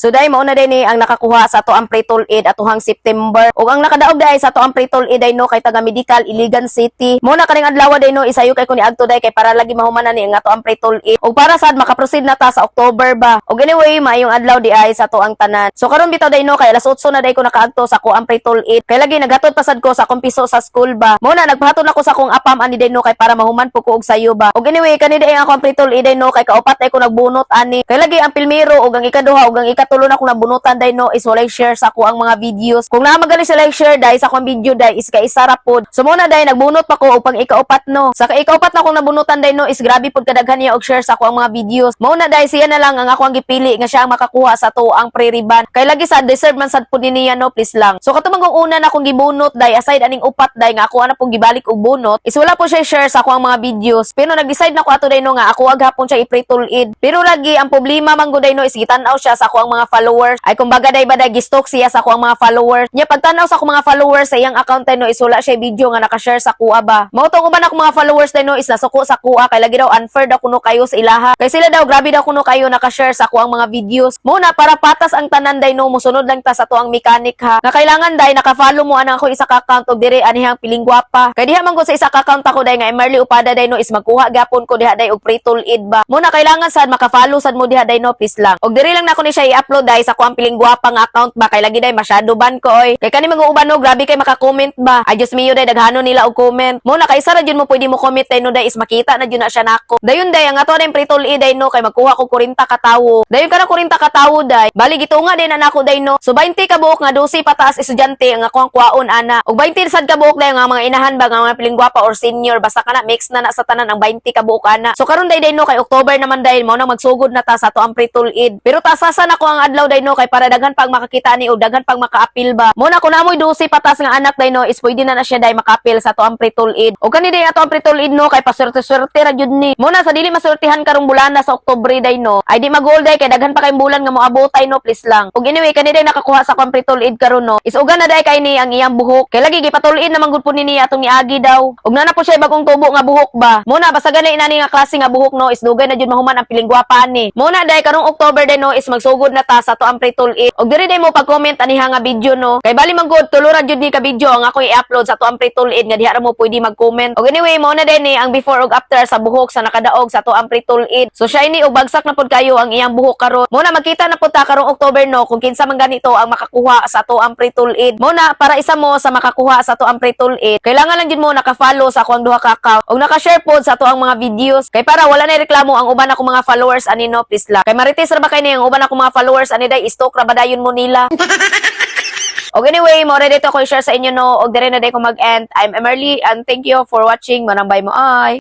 So dai mao na din ni ang nakakuha sa ato ang pre-tul-id atuhang September. Ug ang nakadaog dai sa ato ang pre-tul-id ay no kay taga Medical Iligan City. Mo na kaning adlaw day no isayo kay ko ni adto day kay para lagi mahuman na ni ang ato ang pre-tul-id. Ug para sad makaproceed na ta sa October ba. Ug anyway, maayong adlaw di ay sa ato ang tanan. So karon bitaw day no kay alas 8 na day ko nakaadto sa ako ang pre-tul-id. Kay lagi naghatod pa sad ko sa akong piso sa school ba. Mo na nagpahatod ako sa akong apam ani day no kay para mahuman po ko og sayo ba. Ug anyway, kani day ang akong pre-tul-id day no kay kaupat ay ko nagbunot ani. Kay lagi ang pilmiro ug ang ikaduha ug ang ikatulo na akong nabunutan day no is walay share sa ako ang mga videos. Kung naa magali sila share day sa akong video day is kay isa ra pod. So mo na day nagbunot pa ko og pang ikaupat no. Sa ikaupat na akong nabunutan day no is grabe pod kadaghan niya og share sa ako ang mga videos. Mo na day siya na lang ang ako ang gipili nga siya ang makakuha sa ato ang pre-ribbon. Kay lagi sa deserve man sad pud ni niya no, please lang. So kato man una na akong gibunot day aside aning upat day nga ako ana pong gibalik og bunot is wala po siya share sa ako ang mga videos. Pero nag-decide na ko ato day no nga ako aghapon siya i-pre-tul-id. Pero lagi ang problema man gud day no is gitan-aw siya sa ako ang mga followers. Ay kumbaga day ba day gistalk siya sa ako ang mga followers. Nya pagtan-aw sa akong mga followers sa iyang account day no is wala siya video nga naka-share sa kuha ba. Mao tong uban akong mga followers day no is nasuko sa kuha kay lagi daw unfair daw kuno kayo sa ilaha. Kay sila daw grabe daw kuno kayo naka-share sa ako ang mga videos. Mo na para patas ang tanan day no musunod lang ta sa to ang mechanic ha. Nga kailangan day naka-follow mo anang ako isa ka account og dire anihang piling gwapa. Kay diha man gud sa isa ka account ako day nga Emerly Upada day no is magkuha gyapon ko diha day og pre-tul-id ba. Mo na kailangan sad maka-follow sad mo diha day no, please lang. Og dire lang nako ni siya i-upload day sa ako ang piling gwapa nga account ba kay lagi day masyado ban ko oy. Kay kani mga uban no grabe kay maka-comment ba. Ay Diyos mio day daghano nila og comment. Mo na kay isa ra jud mo pwede mo comment day no day is makita na jud na siya nako. Dayon day ang ato na pre-tul-id day no kay magkuha ko 40 ka tawo. Dayon kana 40 ka tawo day. Bali gitunga din na nako day no. So 20 ka buok nga 12 pataas estudyante ang ako ang kuwaon ana. Og 20 sad ka buok day nga mga inahan ba nga mga piling gwapa or senior basta kana mix na na sa tanan ang 20 ka buok ana. So karon day day no kay October naman day mao na magsugod na ta sa ato ang pre-tul-id. Pero tasasan ako ang adlaw day no kay para daghan pag makakita ni og daghan pag makaapil ba. Mo na kung namoy 12 patas nga anak day no is pwede na na siya day makaapil sa ato ang pre-tul-id. Og kani day ato ang pre-tul-id no kay paswerte-swerte ra jud ni. Mo na sa dili masurtihan karong bulana sa Oktubre day no. Ay di mag day kay daghan pa kayong bulan nga moabotay no, please lang. Og anyway kani day nakakuha sa akong pre-tul-id karon no is uga na day kay ni ang iyang buhok. Kay lagi gipatul-id naman gud po ni niya atong niagi daw. Og nana po siya bagong tubo nga buhok ba. Mo na basta gani inani nga klase nga buhok no is dugay na jud mahuman ang piling gwapa ni. Mo na day karong October day no is magsugod na ta sa ato ang pre-tul-id. Og diri day mo pag-comment aniha nga video no. Kay bali man gud tulo ra jud ni ka video ang ako i-upload sa ato ang pre-tul-id nga diha ra mo pwede mag-comment. Og anyway mo na day ni ang before ug after sa buhok sa nakadaog sa ato ang pre-tul-id. So shiny ug bagsak na pud kayo ang iyang buhok karon. Mo na magkita na pud ta karong October no kung kinsa man ganito ang makakuha sa ato ang pre-tul-id. Mo na para isa mo sa makakuha sa ato ang pre-tul-id, kailangan lang jud mo naka-follow sa ako ang duha ka account ug naka-share pod sa ato ang mga videos kay para wala na reklamo ang uban akong mga followers ani no, please lang. Kay marites ra ba kay ni ang uban akong mga followers ani day stalk ra ba dayon mo nila. Og anyway, mo ready to ko i-share sa inyo no og dire na day ko mag-end. I'm Emerly and thank you for watching. Manambay mo ay.